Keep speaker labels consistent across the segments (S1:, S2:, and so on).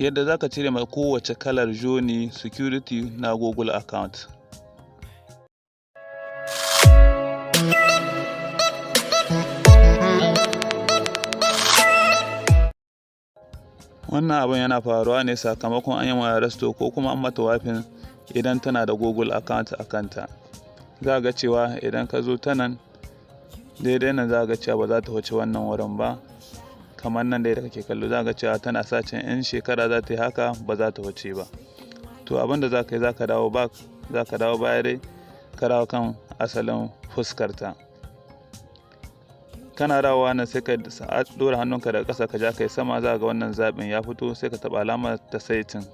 S1: Yadda za ka cire ma kowace kalar Gionee security na Google account. Wannan abun yana faruwa ne sakamakon an yi ma restore ko kuma an mata wiping idan tana da Google account a kanta. Za ga cewa idan ka zo ta nan daidai nan, za ga cewa ba za ta wuce wannan wurin ba. Kamar nan dai da kake kallo, za ga cewa tana searching, in shekara za ta yi haka ba za ta wuce ba. To, abin da za ka yi, za ka dawo back, za ka dawo baya dai, ka dawo kan asalin fuskarta. Kana dawowa nan, sai ka ɗora hannunka daga ƙasa, ka ja kai sama, za ga wannan zaɓin ya fito, sai ka taɓa alamar ta setting.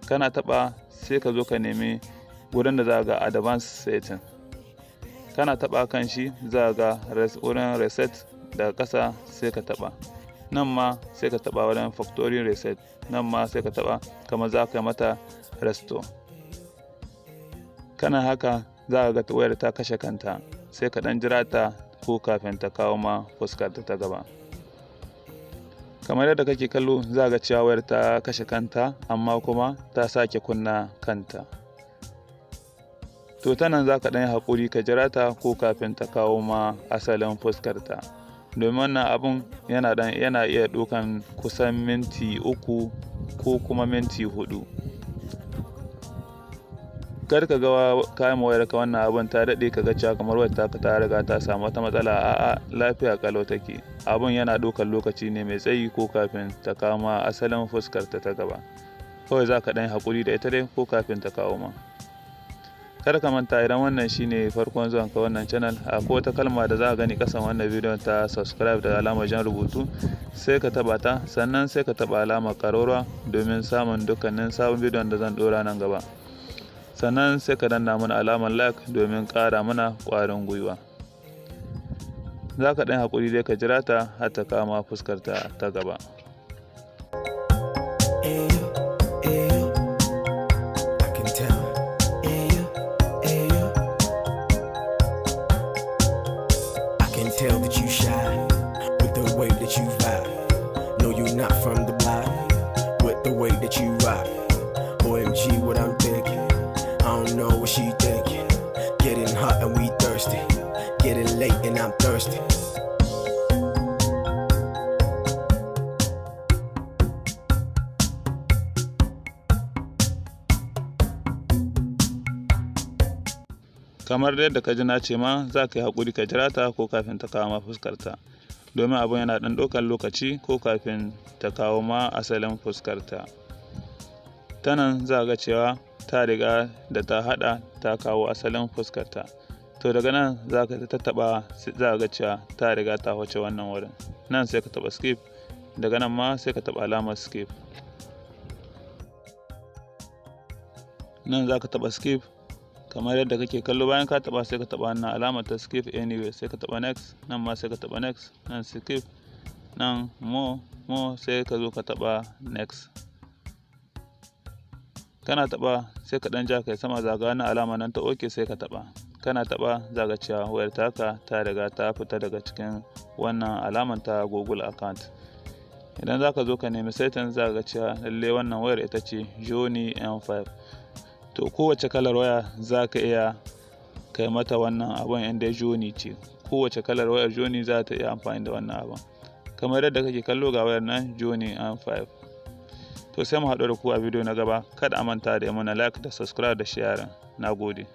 S1: Kana taɓa, sai ka zo ka nemi wurin da za ga advanced setting. Kana taɓa kan shi, za ga wurin reset daga ƙasa, sai ka taɓa. Nan ma sai ka taɓa wurin factory reset. Nan ma sai ka taɓa kamar za ka yi mata restore. Kana haka, za ka ga wayar ta kashe kanta, sai ka ɗan jira ta ko kafin ta kawo ma fuskar ta gaba. Kamar yadda kake kallo, za ga cewa wayar ta kashe kanta, amma kuma ta sake kunna kanta. To, ta nan za ka ɗan yi haƙuri ka jira ta ko kafin ta kawo ma asalin fuskarta, domin wannan abun yana iya ɗaukan kusan minti 3 ko kuma minti 4. Kar ka ga kayan wayar ka wannan abun ta daɗe, ka ga cewa kamar wayar taka ta riga ta samu wata matsala. A'a, lafiya ƙalau take. Abun yana ɗaukar lokaci ne mai tsayi ko kafin ta kawo ma asalin fuskar ta ta gaba. Kawai za ka ɗan yi haƙuri da ita dai ko kafin ta kawo ma. Kar ka manta, idan wannan shine farkon zuwan ka wannan channel, akwai wata kalma da za ka gani kasan wannan bidiyon ta subscribe da alamar jan rubutu, sai ka taba ta, sannan sai ka taba alamar ƙararrawa domin samun dukkanin sabon bidiyon da zan ɗora nan gaba. Sannan sai ka danna mana alamar like domin ƙara mana ƙwarin gwiwa. Za ka ɗan haƙuri dai ka jira ta har ta kama fuskar ta ta gaba.
S2: Ayo, ayo, I can tell. Ayo, ayo, I can tell that you shy with the way that you vibe. No, you're not from the block with the way that you rock. OMG, what I'm thinking. I don't know what she thinking. Getting hot and we thirsty. Getting late and I'm thirsty.
S1: Kamar yadda ka ji na ce ma, za ka yi haƙuri ka jira ta ko kafin ta kawo ma fuskarta, domin abun yana ɗan ɗaukar lokaci ko kafin ta kawo ma asalin fuskarta. Ta nan za ga cewa ta riga da ta haɗa ta kawo asalin fuskarta. To, daga nan za ka tattaɓa, za ga cewa ta riga ta wuce wannan wurin. Nan sai ka taɓa skip. Daga nan ma sai ka taɓa alamar skip. Nan za ka taɓa skip kamar yadda kake kallo. Bayan ka taɓa, sai ka taɓa wannan alamar ta skip anyway, sai ka taɓa next. Nan ma sai ka taɓa next. Nan skip, nan more, more, sai ka zo ka taɓa next. Kana taɓa, sai ka ɗan ja kai sama, zaga wannan alama nan ta okay, sai ka taɓa. Kana taɓa, za ga cewa wayar taka ta riga ta fita daga cikin wannan alamar ta Google account. Idan za ka zo ka nemi setting, za ga cewa lalle wannan wayar ita ce Gionee M5. To, kowace kalar waya za ka iya kai mata wannan abun inda Gionee ce. Kowace kalar wayar Gionee za ta iya amfani da wannan abun. Kamar yadda kake kallo, ga wayar nan Gionee M5. To, sai mu haɗu da ku a bidiyo na gaba. Kada a manta da mana like da subscribe da sharing. Na gode.